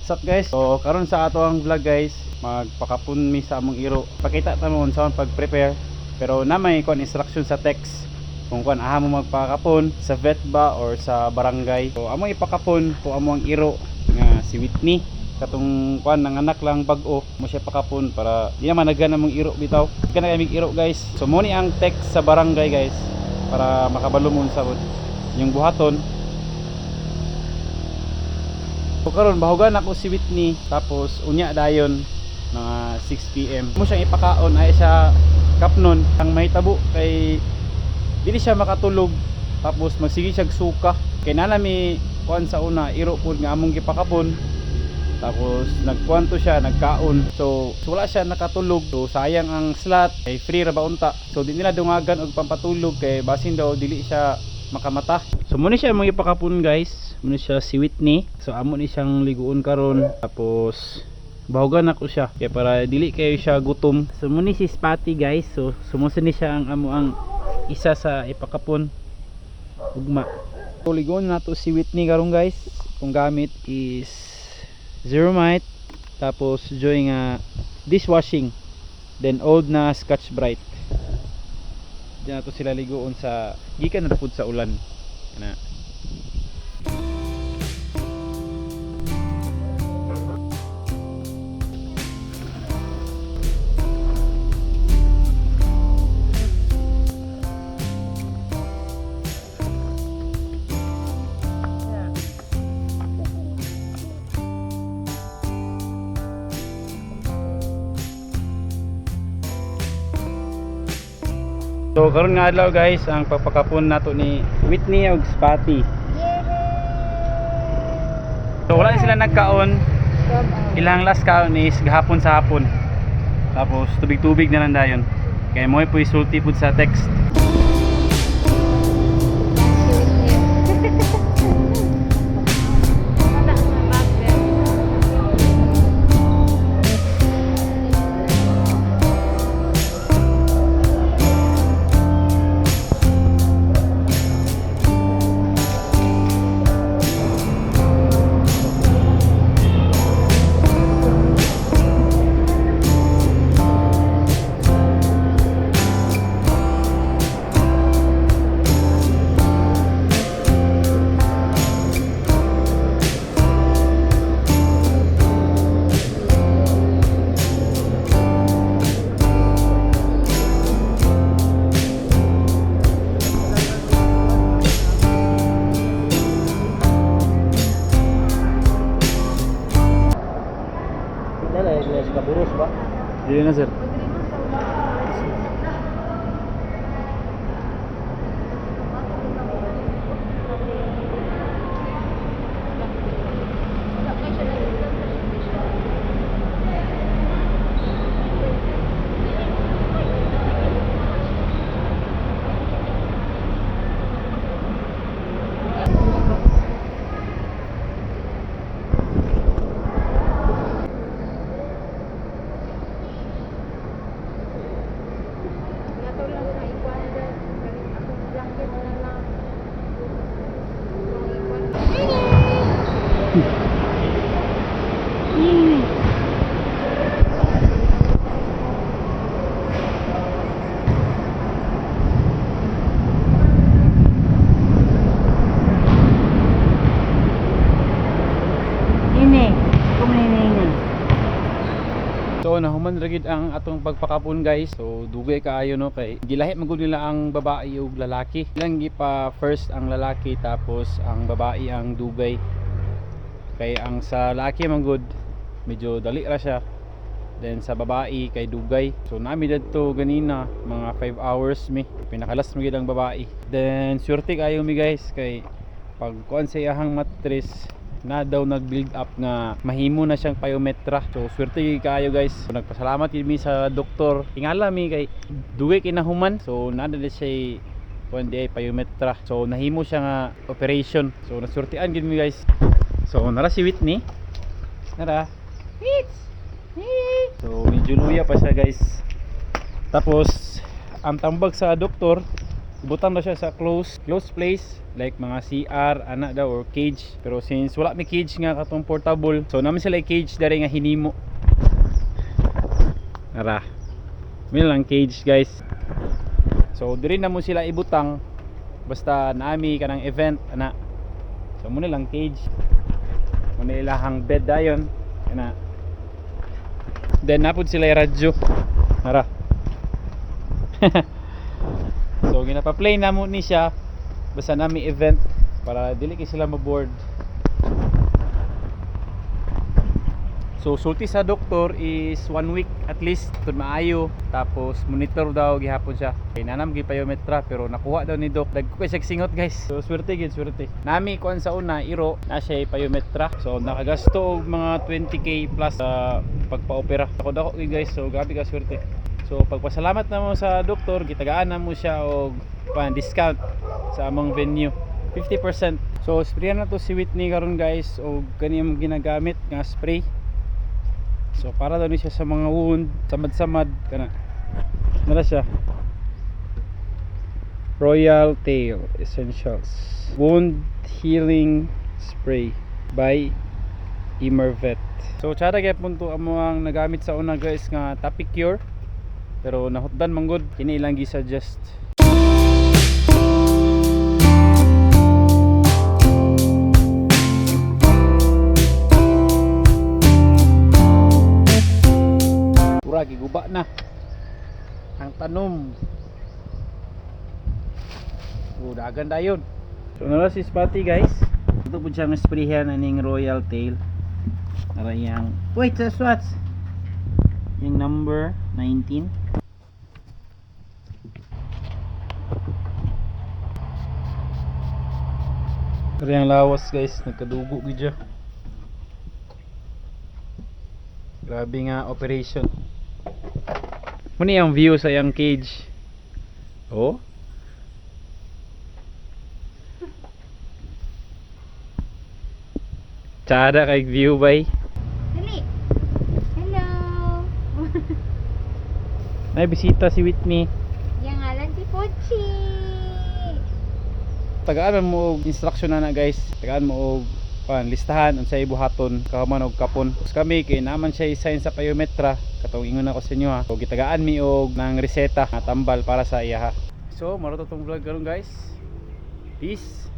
What's up, guys? So karon sa ato ang vlog, guys, magpakapon mi sa among iro. Pakita ta mo unsa man pag-prepare. Pero na may kuan instruction sa text kung kuan aha mo magpakapon sa vet ba or sa barangay. So amo ipakapon ko amo ang iro nga si Whitney, katong kuan nanganak lang bag-o mo siya pakapon para di naman nagana mong iro bitaw. Kana kay iro, guys. So mo ni ang text sa barangay, guys, para makabalo mo unsa pod yung buhaton. So karon bahugan ako si Whitney, tapos unya dayon mga 6 PM mo siyang ipakaon ay siya kapnon. Ang mahitabo kay dili siya makatulog, tapos magsige siya suka kay nana mi kuan sa una iro pud nga among gipakapon, tapos nagkuanto siya, nagkaon, so wala siya nakatulog. So sayang ang slot kay free ra ba unta. So di nila dungagan og pampatulog kay basin daw dili siya makamata. So muna siya among ipakapon, guys. Muna siya si Whitney. So amo ni siyang liguon karon, tapos bahugan ako siya kay para dili kayo siya gutom. So muna si Spotty, guys. So sumusunod ni siya ang amo ang isa sa ipakapon ugma. So ligon nato si Whitney karon, guys. Kung gamit is Zero Mite, tapos joy nga dishwashing, then old na Scotch Brite. Diyan nato sila liguon sa gikan na pud sa ulan na. So karon nga adlaw, guys, ang pagpakapon nato ni Whitney og Spotty. So wala na sila nagkaon. Ilang last kaon is gahapon sa hapon. Tapos tubig-tubig na lang dayon. Kay mo po isulti pud sa text. Kaburos ba? Dili na, sir. Ini, kuminini. So nahuman ra gid ang atong pagpakapon, guys. So dugay kaayo no, kay gilahi man gud nila ang babae ug lalaki. Ilang gipa first ang lalaki, tapos ang babae ang dugay. Kay ang sa lalaki man gud medyo dali ra siya. Then sa babae kay dugay. So nami didto ganina mga 5 hours mi. Pinakalas man gid ang babae. Then swerte kaayo mi, guys, kay pag kuan sa iyahang mattress na daw nag-build up nga mahimo na siyang pyometra. So swerte gyud kaayo, guys. So, nagpasalamat gyud mi sa doktor. Tingala mi kay dugay kinahuman. So naa na siya kuan di ay pyometra. So nahimo siya nga operation. So nasurtian gyud mi, guys. So nara si Whitney. Nara. So medyo luya pa siya, guys. Tapos ang tambag sa doktor Ibutang daw siya sa close close place like mga CR ana daw or cage. Pero since wala may cage nga katong portable, so naman sila cage diri nga hinimo. Ara. May lang cage, guys. So diri na mo sila ibutang basta naami kanang event ana. So muna lang cage. Muna ilahang bed dayon kana. Then napud sila yung radyo. Ara. So ginapa-play na mo ni siya basta nami event para dili kay sila maboard. So sulti sa doktor is one week at least tun maayo, tapos monitor daw gihapon siya. Kay nanam gi pyometra pero nakuha daw ni doc. Dagko kay siya singot, guys. So swerte gid, swerte. Nami kuan sa una iro na siya pyometra. So nakagasto og mga 20K plus sa pagpa-opera. Ako dako gyud, guys. So grabe ka swerte. So pagpasalamat na mo sa doktor, gitagaan na mo siya og pan discount sa among venue. 50%. So sprayan na to si Whitney karon, guys, og kaniyang ginagamit nga spray. So para daw ni siya sa mga wound, samad-samad kana. Nara siya. Royal Tail Essentials Wound Healing Spray by Emervet. So tsada gyapon to amo ang nagamit sa una, guys, nga Topic Cure. Pero nahutdan man gud kini ilang gi-suggest. Pura giguba na ang tanom. Dagan dayon. So nara si Spotty, guys. Ito po siyang sprayhan aning Royal Tail. Nara iyang, wait, sa swats. Yung number 19. Pero yung lawas, guys, nagkadugo gid siya. Grabe nga operation. Muna yung view sa iyang cage. Oh. Tsada kay view bay. Dali. Hello. May bisita si Whitney. Yang ngalan si Pochi. Tagaan mo og instruction na na, guys. Tagaan mo og pan listahan unsay buhaton kahuman og kapon. Tapos kami kay naman siya i-sign sa pyometra katong ingon ako sa inyo ha. So gitagaan mi og nang reseta nga tambal para sa iya ha. So maro to tong vlog karon, guys. Peace.